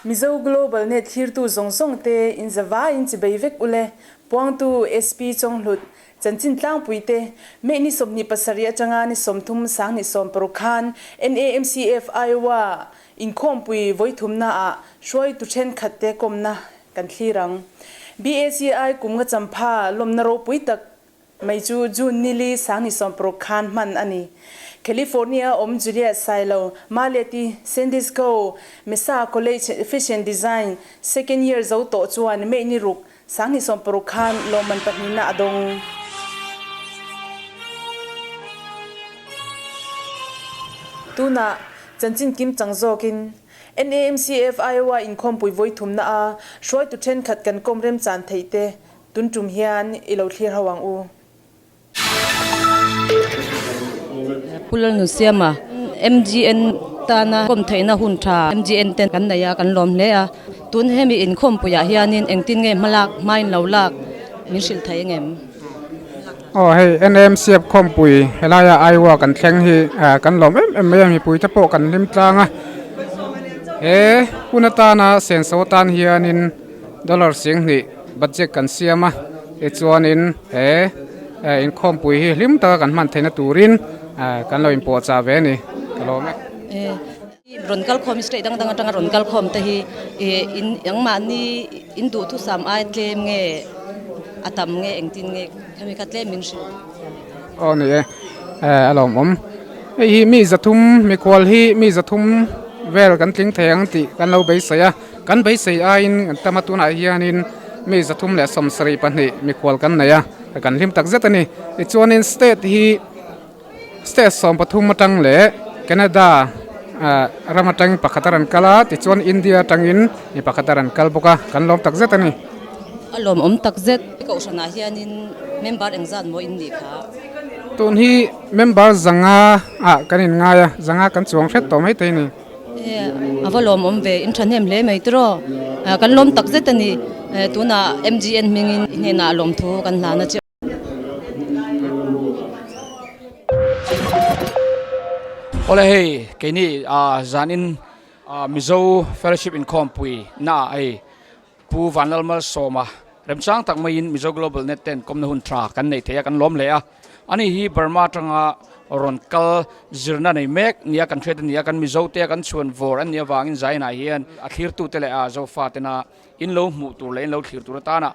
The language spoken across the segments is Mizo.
Mizo Global Net thlirtu zawng zawng te in zavai in chibei vek ule, puangtu SP Chawnghlut, Chanchin tlangpui te, May ni 27 atanga ni 30 sanghnih 60 khan NAMCF Iowa inkhawmpui vawithumna ah hruaitu thenkhat te kawmna kan thlir ang. BACI kum nga champha lawmna ropui tak mai chu June ni li sanghnih 60 khan hman a ni. California awm Juliet Sailo, Maleti, San Disco, Mesa College Fashion Design second year zo tawh chuan May ni ruk sanghnih 60 khan lawmman pahnihna a dawng. Tunah chanchin kim chang zawkin NAMCF Iowa inkhawmpui vawi thumna a hruaitu thenkhat kan kawm remchan theih te Tun tum hian i lo thlir ho ang u. Pu Lalnunsiama, MGN tana kawm theihna hun tha MGN ten kan nei a, kan lawm hle a. Tun hemi inkhawmpuiah hianin engtin nge hmalak hmain lo lak min hrilh thei engem? Aw hei NMCF khawmpui helaia Iowa kan thleng hi kan lawm em em mai a, mipui te pawh kan hlim tlang a. He hun atana senso atan hianin dollar 10,000 budget kan siam a tichuanin he inkhawmpui hi hlim taka kan hman theihna turin kan lo inpuahchah ve a ni ka lawm e. Rawn kal khawm state dang dang atanga rawn kal khawm te hi in engmahni in duhthusam ai tlem nge a tam nge engtin nge khami kha tlem min hrilh. Aw ni e a lawmawm hei hi mi zathum mikhual hi mi zathum vel kan tling thei ang tih kan lo beisei a. Kan beisei aiin kan tam a, tunah hianin mi 372 mikhual kan nei a, kan hlim tak zet a ni. Tichuanin state hi state 13 atang leh Canada ram atang pakhat a rawn kal a, tichuan India atangin mi pakhat a rawn kal bawk a, kan lawm tak zet a ni. A lawmawm tak zet. Kohhranah hianin member engzat maw in nih kha? Tun hi member zanga ah kan inngai a, zanga kan chuang hret tawh maithei a ni. A va lawmawm ve, in thahnem hle mai tiraw. Kan lawm tak zet a ni. Tunah MGN hmingin i hnenah lawmthu kan hlan a che. Awle hei keini zanin Mizo Fellowship Inkhawmpui naah hei Pu Vanlalmalsawma remchang tak maiin Mizo Global Net ten kawmna hun tha kan nei thei a, kan lawm hle a. Ani hi Burma atanga rawn kal zirna nei mek nia kan hriat a ni a, kan Mizo te kan chhuan vawr an nih avangin Zainah hian a thlirtute leh a Zofa tena in lo hmuh tur leh in lo thlir tur atana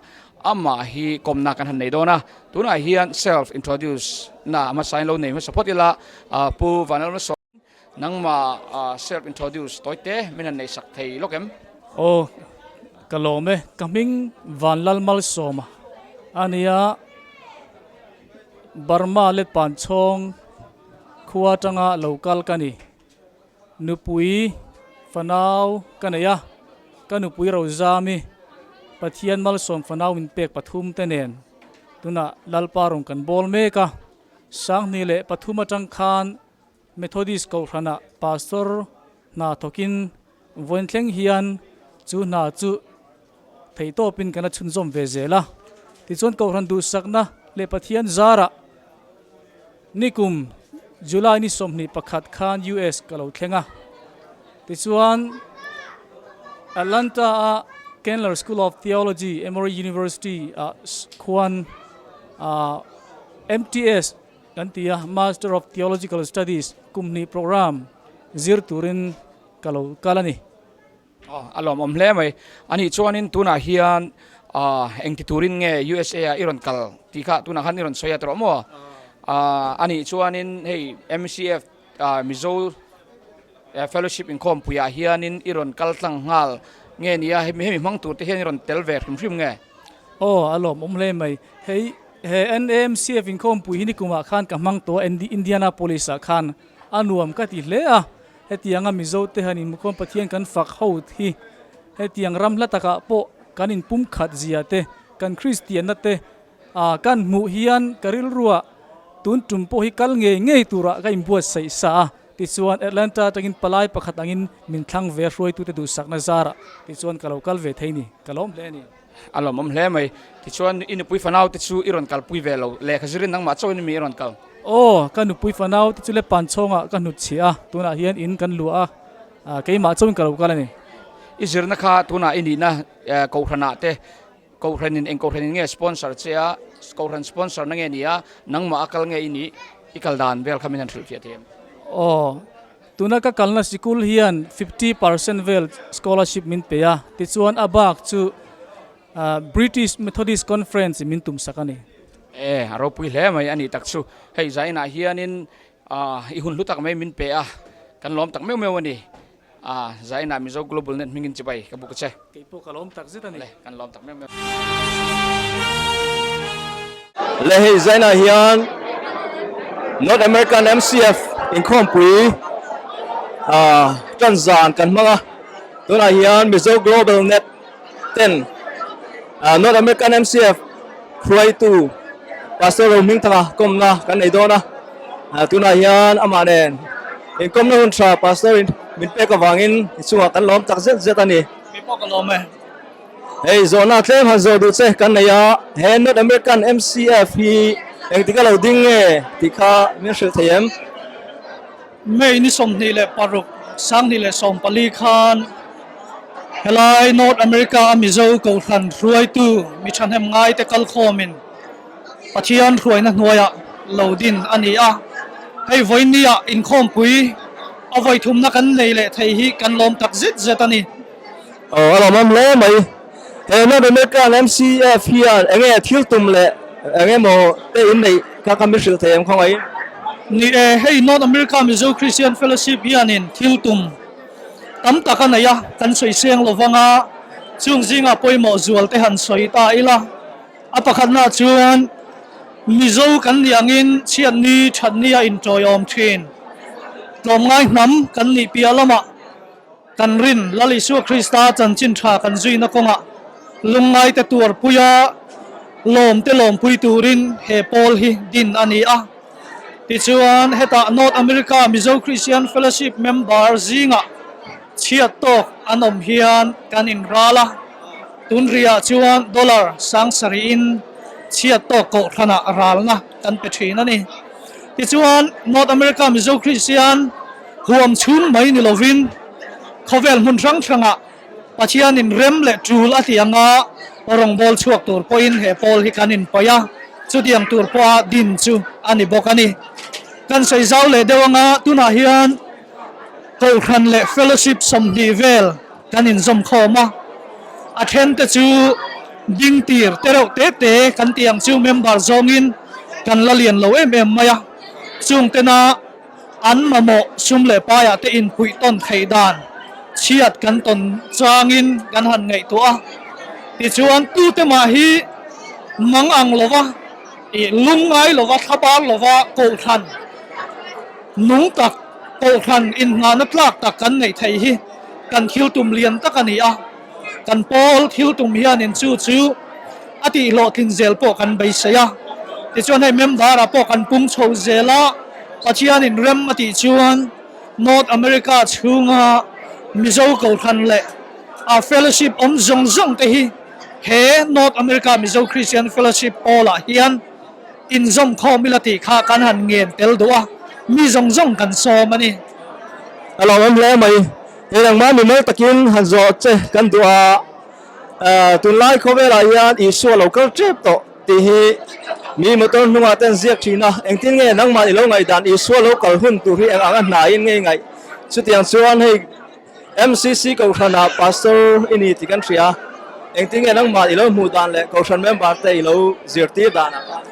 amah hi kawmna kan han nei dawn a. Tunah hian self introduce na hmasa in lo nei hmasa phawt ila Pu Vanlalmalsawma Nangmah self introduce tawi te min han nei sak thei lawk em? Aw, ka lawm e. Ka hming Vanlalmalsawma a nia. Burma let Panchhawng khua atanga lo kal ka ni. Nupui fanau ka nei a, ka nupui Rozami Pathian Malsawm fanau min pek pathum te nen tunah Lalpa rawn kan bawl mek a. 2003 atang khan Methodist Kohhranah Pastor hna thawkin vawiin thleng hian chu hna chu theihtawpin kan la chhunzawm ve zel a. Tichuan Kohhran duhsakna leh Pathian zarah nikum July ni 21 khan US ka lo thleng a. Tichuan Atlanta-a Candler School of Theology, Emory University-ah khuan MTS kan ti a, Master of Theological Studies kum hnih program zir turin ka lo kal a ni. Aw, a lawmawm hle mai. Anih chuanin tunah hian engti turin nge USA ah i rawn kal tih kha tunah khan i rawn sawi a tawh maw? Anih chuanin hei MCF Mizo Fellowship inkhawmpuiah hianin i rawn kal tlang nghal nge nia hemi hmang tur te hian i rawn tel ve hrim hrim nge? Aw, a lawmawm hle mai. Hei he NAMCF inkhawmpui hi nikumah khan ka hmang tawh a, Indianapolis ah khan a nuam ka ti hle a. Hetianga Mizo te han inmukhawm Pathian kan fak ho hi hetiang ram hla takah pawh kan inpumkhat zia te, kan Kristianna te kan hmuh hian ka rilruah Tun tum pawh hi kal ngei ngei turah ka inbuatsaih sa a, tichuan Atlanta atangin palai pakhat angin min thlang ve a hruaitute duhsakna zarah tichuan ka lo kal ve thei ni, ka lawm hle a ni. A lawmawm hle mai. Tichuan i nupui fanau te chu i rawn kalpui ve lo, lehkha zirin nangmah chauhin mi i rawn kal? Aw, ka nupui fanau te chu le panchhawngah ka hnutchhiah a, tunah hian in kan luah a, keimah chauhin ka lo kal a ni. I zirna kha tunah i nihna kohhranah te Kohhranin eng kohhranin nge sponsor che a, kohhran sponsor na nge ni a, nangmah a kal nge i nih, i kal dan vel kha min han hrilhfiah thei em? Aw, tuna ka kalna sikul hian 50% vel scholarship min pe a, tichuan a bak chu British Methodist Conference in min tumsak a ni. E, a ropui hle mai a nih tak chu. Hei zainah hianin i hun hlu tak mai min pe a, kan lawm tak meuh meuh a ni. A Zainah Mizo Global Net hmingin chibai ka buk a che. Kei pawh ka lawm tak zet a ni. Le, kan lawm tak meuh meuh. Le hei Zainah hian North American MCF inkhawmpui tan zan kan hmang a, tunah hian Mizo Global Net ten North American MCF hruaitu Pastor Rohmingthanga kawmna kan nei dawn a, tunah hian amah nen inkawmna hun tha Pastor in min pek avangin i chungah kan lawm tak zet zet a ni. Kei pawh ka lawm e. Hei zawhna tlem han zawh duh che kan nei a, he North American MCF hi engtik a lo ding nge tih kha min hrilh thei em? May ni 26, 2014 khan helai North America a Mizo Kohhran hruaitu mi thahnem ngaite kalkhawmin Pathian hruaina hnuaiah lo din a ni a. Hei vawinia inkhawmpui a vawithumna kan nei leh thei hi kan lawm tak zet zet a ni. Aw a lawmawm hle mai. He North American MCF hian eng nge thil tum leh eng emaw te in neih kha kha min hrilh thei em khawngaih? Ni e, hei North America Mizo Christian Fellowship hianin thil tum tam tak a nei a, kan sawi seng lo vang a, chung zingah pawimawh zual te han sawi ta ila. A pakhatnaah chuan Mizo kan nih angin chhiatni thatni a intawiawm thin. Tlawmngai hnam kan nih piah lamah Kan rin Lal Isua Krista chanchin tha kan zuina kawngah lungngaite tuarpuia lawmte lawmpui turin he pawl hi din a ni a. Tichuan, hetah North America Mizo Christian Fellowship member zingah chhiat tawk an awm hian kan inral a. Tun riah chuan dollar sangsarihin chhiat tawk kohhranah ralna kan pe thin a ni. Tichuan, North America Mizo Kristian huam chhung mai ni lovin khawvel hmun hrang hrangah Pathianin rem leh tul a ti anga rawngbâwl chhuak tur pawhin he pawl hi kan inpaih a, chutiang tur pawha din chu a ni bawk a ni. Kan sawi zau leh deuh anga tunah hian Kohhran leh Fellowship 20 vel kan inzawm khawm a, a thente chu ding tir te reuh te te kan tih ang chu member zawngin kan la lian lo em em mai a, chung tena an mamawh sum leh paiah te inpuih tawn theih dan chhiat kan tawn changin kan han ngaihtuah a, tichuan tute mah hi mang ang lova ih lungngai lova thlabar lova kohhran nung tak Kohhran inngahna tlak tak kan neih theih hi kan thil tum lian tak a ni a, kan pawl thil tum hianin chu chu a tih hlawhtlin zel pawh kan beisei a. Tichuan hei member-ah pawh kan pung chho zel a, Pathianin rem a tih chuan North America chhunga Mizo Kohhran leh a fellowship awm zawng zawng te hi he North America Mizo Christian Fellowship pawlah hian Inzawm khawm ila tih kha kan han ngen tel duh a, mi zawng zawng kan sawm a ni. A lawmawm hle mai. Hei nangmah mimal takin han zawh che kan duh a, tunlai khawvelah hian Isua lo kal tep tawh tih hi mi motor hnungah te an ziak thin a, engtin nge nangmah i lo ngaihdan Isua lo kal hun tur hi eng anga hnaiin nge i ngaih? Chutiang chuan hei MCC Kohhranah Pastor i ni tih kan hria. Engtin nge nangmah i lo hmuh dan leh Kohhran member te i lo zirtir danah khan?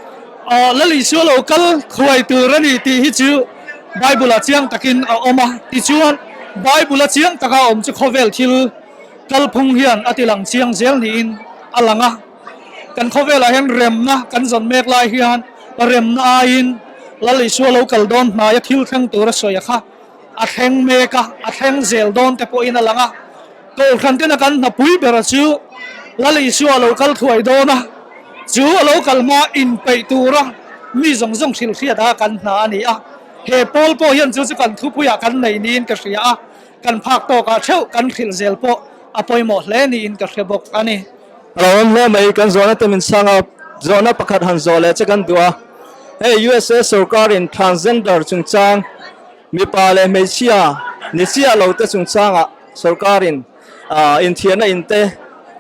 Aw, Lal Isua lo kal khuai tur a ni tih hi chu Bible-ah chiang takin a awm a. Tichuan, Bible-a chiang taka awm chu khawvel thil kalphung hian a tilang chiang zel niin a lang a. Kan khawvelah hian remna kan zawn mek lai hian remna aiin Lal Isua lo kal dawn hnaia thil thleng tur a sawi a kha. A thleng mek a, a thleng zel dawn te pawhin a lang a. Kohhran tena kan hnapui bera chu Lal Isua a lo kal thuai dawn a, chu a lo kal hma inpeih tura mi zawng zawng hrilh hriat a kan hna a ni a. He pawl pawh hian chu chu kan thupuiah kan nei niin ka hria a, kan phak tawkah theuh kan hrilh zel pawh a pawimawh hle niin ka hre bawk a ni. A lo awm hle mai, kan zawhna te min chhang a, zawhna pakhat han zawh leh che kan duh a, hei USA sorkarin transgender chungchang mipa leh hmeichhia ni chiah lo te chungchangah sorkarin Inthiarna in te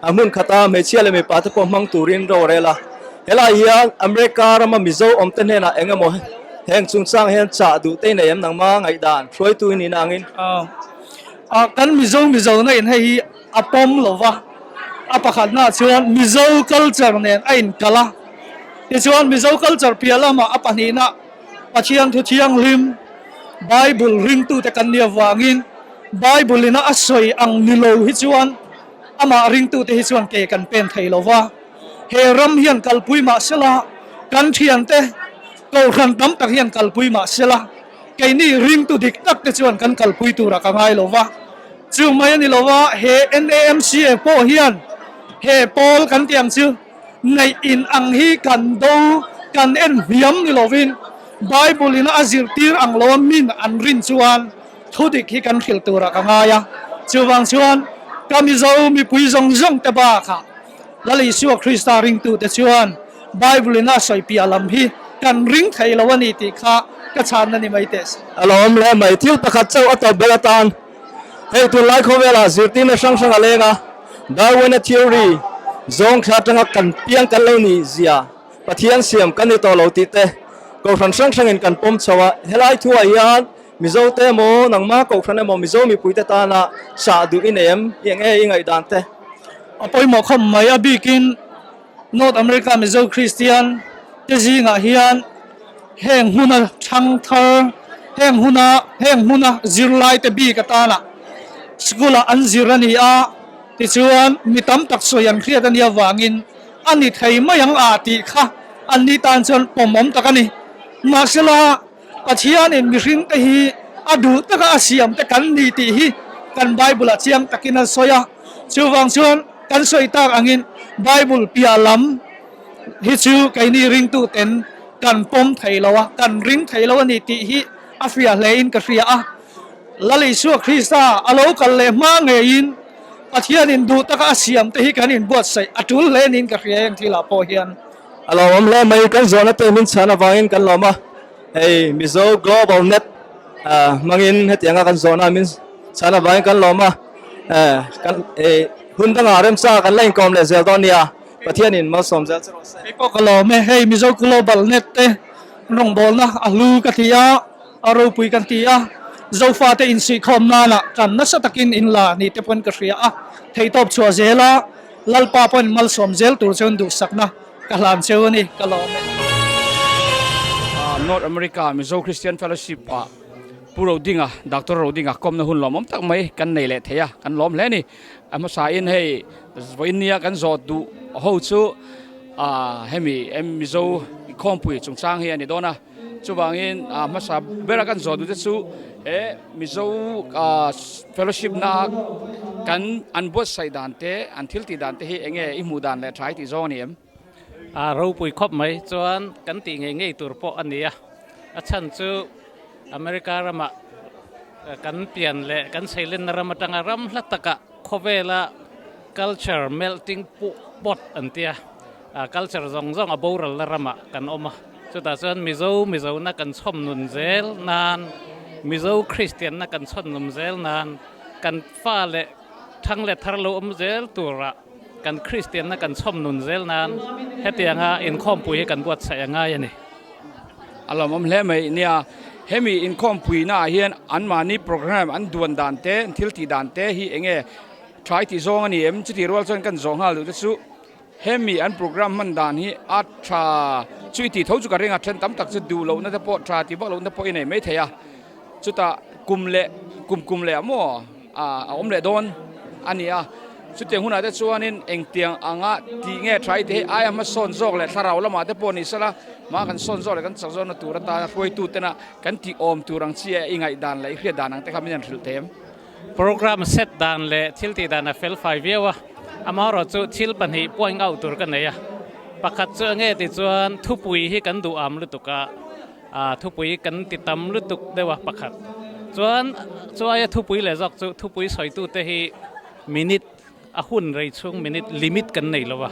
a hmun khata hmeichhia leh mipa te pawh hmang turin ro a rel a. Helai hian America rama Mizo awm te hnenah eng emaw heng chungchang hian chah duh te nei em nangma ngaihdan hruaitu i nihna angin? Kan Mizo Mizona in hei hi a pawm lo va, a pakhatnaah chuan Mizo culture nen a inkalh a, tichuan Mizo culture piah lamah a pahnihna Pathian thu thianghlim Bible ringtute kan nih avangin Bible ina a sawi ang ni lo hi chuan amah ringtute hi chuan ke kan pen thei lo va. He ram hian kalpui mah sela, kan thiante kohhran tam tak hian kalpui mah sela, keini ringtu dik tak te chuan kan kalpui turah ka ngai lo va. Chu mai a ni lo va, he NAMCA pawh hian he pawl kan tih ang chu, Neih in ang hi kan do, kan en hniam ni lovin Bible in a zirtir ang lo a min an rin chuan thudik hi kan hrilh turah ka ngai a. Chuvang chuan ka Mizo mipui zawng zawng te bakah Lal Isua Krista ringtute chuan Bible in a sawi piah lam hi kan ring thei lo a ni tih kha ka chhanna ni mai teh se. A lo awm hle mai. Thil pakhat chauh a tawp ber atan Hei tunlai khawvelah zirtirna hrang hrang a leng a, Darwin-a theory zawng thla atanga kan piang kan lo nih zia, Pathian siam kan ni tawh lo tih te kohhran hrang hrangin kan pawm chho a, helai thuah hian Mizo te emaw nangma kohhran emaw Mizo mipuite tana chah duh i nei em? Eng nge i ngaihdan te? A pawimawh khawp mai, a bikin North America Mizo Kristian te zingah hian heng hmuna thang thar, heng hmuna heng hmuna zirlai te bik atana school ah an zir a ni a, tichuan mi tam tak sawi an hriat a nih avangin a ni thei mai ang a tih kha an ni tan chuan pawmawm tak a ni. Mahsela Pathianin mihring te hi a duh taka a siam te kan ni tih hi kan Bible ah chiang takin a sawi a, chuvang chuan kan sawi tak angin Bible piah lam hi chu keini ringtu ten kan pawm thei lo a, kan ring thei lo a ni tih hi a hria hlein ka hria a. Lal Isua Krista a lo kal leh hma ngeiin Pathianin duh taka a siam te hi kan inbuatsaih a tul hle niin ka hria heng thilah pawh hian. A lo awm hle mai, kan zawhna te min chhan avangin kan lawm a, hei Mizo Global Net hmangin hetianga kan zawhna min chhan avangin kan lawm a, kan hun dangah remchang kan la inkawm leh zel dawn nia, Pathianin malsawm zel che rawh se. Hei pawh ka lawm e, hei Mizo Global Net te rawngbawlna a hlu ka ti a, a ropui kan ti a, Zofate insuihkhawm nana tan nasa takin inla ni te pawn ka hria a, theihtawp chhuah zel a, Lalpa pawhin malsawm zel tur chuan duhsakna ka hlan cheu a ni, ka lawm e. North America Mizo Christian Fellowship ah Pu Rodinga, Doctor Rodinga kawmna hun lawmawm tak mai kan nei leh thei a, kan lawm hle a ni. A hmasa in hei vawiin nia kan zawh duh ho chu hemi Mizo khawmpui chungchang hi a ni dawn a. Chuvangin hmasa bera kan zawh duhte chu he Mizo fellowship na kan an buatsaih dan te, an thil tih dan te hi eng nge i hmuh dan leh tha i tih zawng a ni em? A ropui khawp mai chuan kan tih ngei ngei tur pawh a ni a, a chhan chu America ramah kan pian leh kan seilenna ram atanga ram hla takah khawvela culture melting pot an tia, culture zawng zawng a boralna ramah kan awm a. Chutah chuan Mizo Mizona kan chhawm nun zel nan, Mizo Kristianna kan chhawn nun zel nan, kan fa leh thang leh thar lo awm zel turah kan Kristianna kan chhawm nun zel nan hetianga inkhawmpui hi kan buatsaih a ngai a ni. A lawmawm hle mai nia, hemi inkhawmpuinaah hian anmahni programme an duan dan te, an thil tih dan te hi enge tha i tih zawng a ni em? Chutih rual chuan kan zawh nghal duh te chu Hemi an programme hman dan hi a tha chu i tih tho chu ka ring a, then tam tak chu duh lohna te pawh tha tih vak lohna pawh i nei mai thei a, chutah kum leh kum kum leh ah maw a awm leh dawn a ni a, chutiang hunah te chuanin engtiang anga tih nge tha i tih hi aia hmasawn zawk leh thlarau lamah te pawh ni sela hma kan sawn zawk leh kan chak zawkna tur atana hruaitu tena kan tih awm tur ang chi a i ngaihdan leh i hriat dan ang te kha min han hrilh thei em? Programme set dan leh thil tih dan a fel fai viau a, amaherawhchu thil pahnih point out tur ka nei a. Pakhat chu enge ti chuan thupui hi kan duh am lutuk a, thupui kan ti tam lutuk deuh a pakhat. Chuan chu aia thupui leh zawk chu thupui sawitute hi minute a hun rei chhung minute limit kan nei lo a.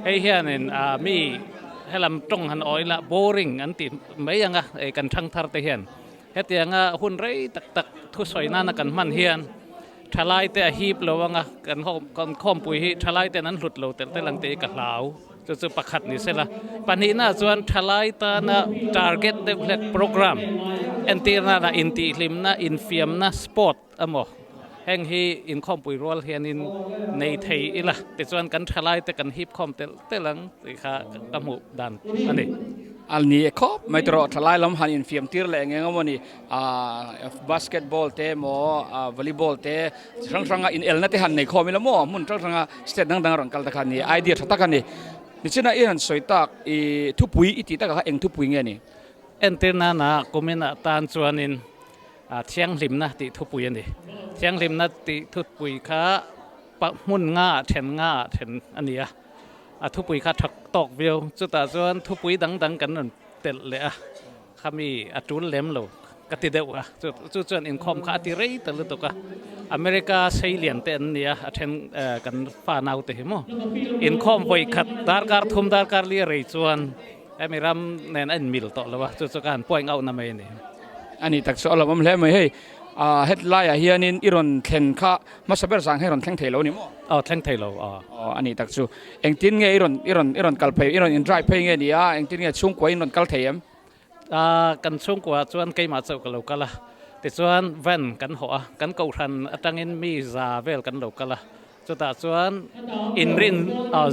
Hei hianin mi helam tawng han awih la boring an ti mai ang a kan thangthar te hian. Hetianga hun rei tak tak thusawi nana kan hman hian Thalaite a hip lo anga kan kan khawmpui hi thalaiten an hlut lo telh telh ang tih hi ka hlau. Chu chu pakhat ni sela. Pahnihna chuan thalai tana target deuh hlek program entir nana intihhlimna, infiamna, sport emaw heng hi inkhawmpui rual hianin nei thei ila tichuan kan thalaite kan hip khawm telh telh ang tih kha ka hmuh dan a ni. A ni e khawp mai tawh thalai lam han infiam tir leh eng eng emaw ni. Basketball te emaw volleyball te chi hrang hranga inelna te han nei khawm ila maw hmun hrang hranga state dang dang a rawn kal ta kha a ni idea tha tak a ni. Nichina i han sawi tak i thupui i tih takah kha eng thupui nge ni? Entir nana kumin ah tan chuanin thianghlimna tih thupui a ni. Thianghlimna tih thupui kha hmun nga ah then nga ah then a ni a, a thupui kha tha tawk viau. Chutah chuan thupui dang dang kan rawn telh leh a. Khami a tul lem lo ka ti deuh a, chu chu chuan inkhawm kha a ti rei ta lutuk a. America seilian te an nia a then kan fa nau te hi maw. Inkhawm vawi khat darkar thum darkar li a rei chuan hemi ram nen a inmil tawh lo a, chu chu ka han point out na mai a ni. A ni tak chu a lawmawm hle mai hei. Hetlaiah hianin i rawn thlen kha hmasa ber zang hi rawn thleng thei lo a ni maw? Aw thleng thei lo aw. Aw a ni tak chu. Engtin nge i rawn i rawn i rawn kal phei i rawn in drive phei nge ni a engtin nge chhungkua in rawn kal thei em? Kan chhungkua chuan keimah chauh ka lo kal a, tichuan van kan hawh a, kan kohhran atangin mi za vel kan lo kal a, chutah chuan inrin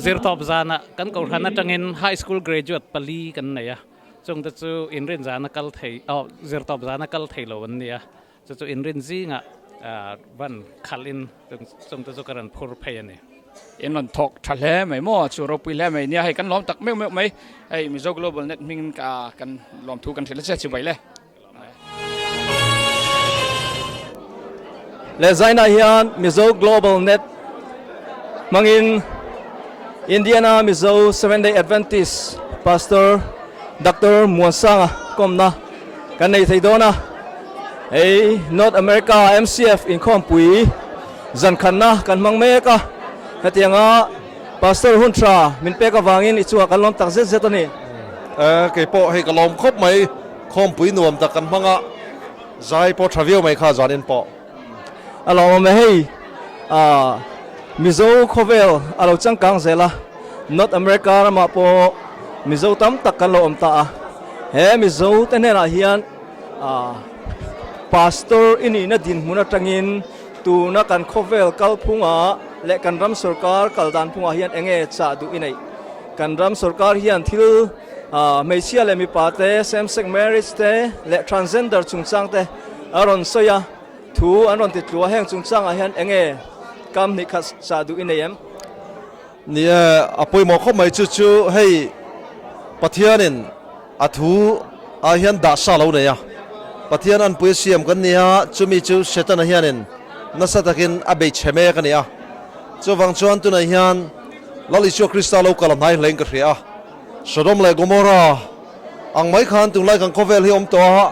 zirtawp zanah kan kohhran atangin high school graduate pali kan nei a, chungte chu inrin zana kal thei aw zirtawp zana kal thei lo an ni a, chu chu inrin zingah van khalhin chungte chu ka rawn phur phei a ni. In rawn thawk tha hle mai maw chu ropui hle mai nia hei kan lawm tak meuh meuh mai hei Mizo Global Net hmingin ka kan lawmthu kan hrilh a che chibai le. Leh zainah hian Mizo Global Net hmangin Indiana Mizo Seventh Day Adventist Pastor Doctor Muansanga kawmna kan nei thei dawn a, hei North America MCF inkhawmpui zankhanna kan hmang mek a, hetianga Pastor hun tha min pek avangin i chungah kan lawm tak zet zet a ni. Kei pawh hei ka lawm khawp mai, khawmpui nuam tak kan hmang a, zai pawh tha viau mai kha zanin pawh. A lawmawm e hei, Mizo khawvel a lo changkang zel a, North America ramah pawh Mizo tam tak kan lo awm ta a, he Mizo te hnenah hian Pastor i nihna dinhmun atangin tuna kan khawvel kalphunga leh kan ram sorkar kal dan phungah hian enge chah duh i neih? Kan ram sorkar hian thil hmeichhia leh mipa te, same sex marriage te leh transgender chungchang te a rawn sawi a, thu an rawn ti tlu a, heng chungchangah hian enge kam hnih khat chah duh i nei em? Ni e, a pawimawh khawp mai chu chu hei Pathianin a thu ah hian dah sa lo nei a, Pathian anpui a siam kan ni a, chumi chu Setana hianin nasa takin a bei chhe mek a ni a. Chuvang chuan tunah hian Lal Isua Krista lo kal a hnai hlein ka hria a, Sodom leh Gomorrah ang mai khan tunlai kan khawvel hi awm tawh a,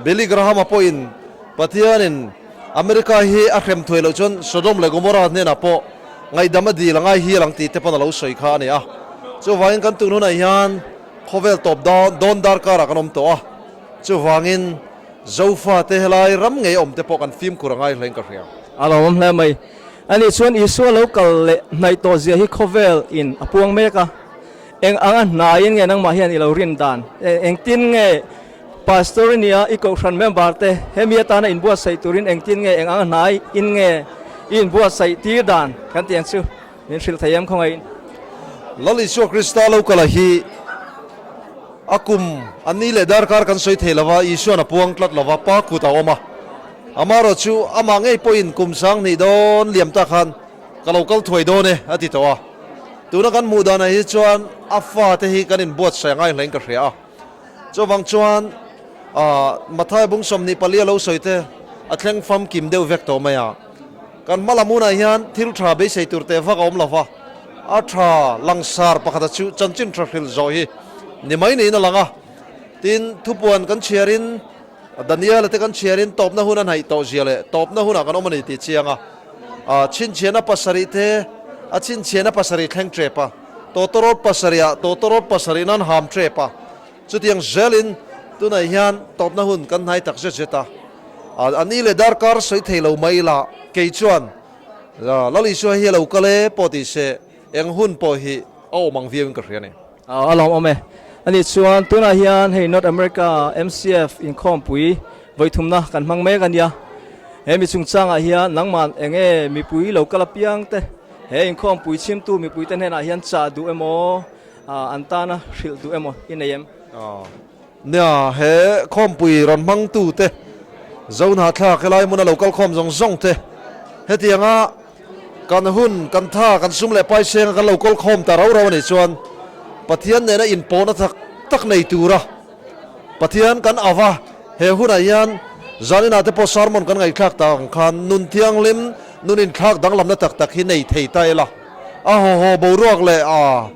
Billy Graham-a pawhin Pathianin America hi a hrem thuai loh chuan Sodom leh Gomorrah hnenah pawh ngaihdam a dil a ngai hial ang tih te pawn a lo sawi kha a ni a. Chuvangin kan tun hunah hian khawvel tawp dawn darkarah kan awm tawh a, chuvangin Zofate helai ram ngei awm te pawh kan fimkhur a ngai hlein ka hria. A lawmawm hle mai. Ani chuan Isua lo kal leh hnaih tawh zia hi khawvel in a puang mek a. Eng anga hnaiin nge nangmah hian i lo rin dan? Engtin nge Pastor i nia i kohhran member te hemi atana inbuatsaih turin engtin nge eng anga hnai in nge i inbuatsaih tir dan kan tih ang chu min hrilh thei em khawngaihin. Lal Isua Krista lo kala hi a kum a ni leh darkar kan sawi thei lova, Isuan a puang tlat lova, pa kut a awm a. Amaherawh chu amah ngei pawhin kum 2000 dawn liam tak khan ka lo kal thuai dawn e a ti tawh a. Tuna kan hmuh danah hi chuan a fate hi kan inbuatsaih a ngai hlein ka hria a. Chuvang chuan Mathai bung 24 a lo sawi te a thleng famkim deuh vek tawh mai a. Kan hma lam hunah hian thil tha beisei tur teh vak a awm lo va. A tha langsar pakhata chu chanchin tha hril zawh hi ni mai niin a lang a. Tin, thupuan kan chhiarin, Daniela te kan chhiarin tawpna hun a hnaih tawh zia leh tawpna hunah kan awm a ni tih chiang a. Chhinchhiahna pasarih te a chhinchhiahna pasarih thleng tep a, tawtawrawt pasarihah tawtawrawt pasarih nan ham tep a. Chutiang zelin tunah hian tawpna hun kan hnai tak zet zet a. A ni leh darkar sawi thei lo mai ila kei chuan Lal Isua hi a lo kal e pawh tih se eng hun pawh hi a awm ang viauin ka hria a ni. A lawmawm e. Ani chuan tunah hian hei North America MCF inkhawmpui vawithumna kan hmang mek a nia. He mi chungchangah hian nangmah eng nge mipui lo kal apiang te, he inkhawmpui chhimtu mipuite hnenah hian chah duh emaw, an tana hrilh duh emaw i nei em? Nia, he khawmpui rawn hmangtute, Zohnahthlak helai hmuna lo kal khawm zawng zawng te, hetianga kan hun, kan tha, kan sum leh paisenga kan lo kawl khawm ta rau rau a nih chuan Pathian nena inpawhna tak tak nei tura Pathian kan ava he hunah hian zaninah te pawh sermon kan ngaihthlak tak ang khan nun thianghlim, nun inthlak danglamna tak tak hi nei thei ta ila. A haw haw boruak leh a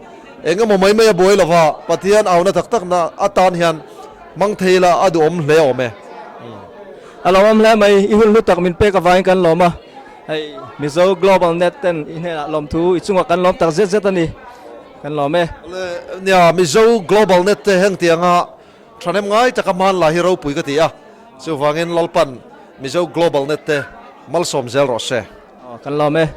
eng emaw mai mai a buai lova, Pathian auna tak tak na atan hian hmang thei ila a duhawm hle awm e. A lo awm hle mai, i hun hlu tak min pek avangin kan lawm a, hei Mizo Global Net ten i hnenah lawmthu i chungah kan lawm tak zet zet a ni, kan lawm e. Nia, Mizo Global Net te heng tianga thahnem ngai taka hmanlai hi ropui ka ti a, chuvangin Lalpan Mizo Global Net te malsawm zel rawh se. Kan lawm e.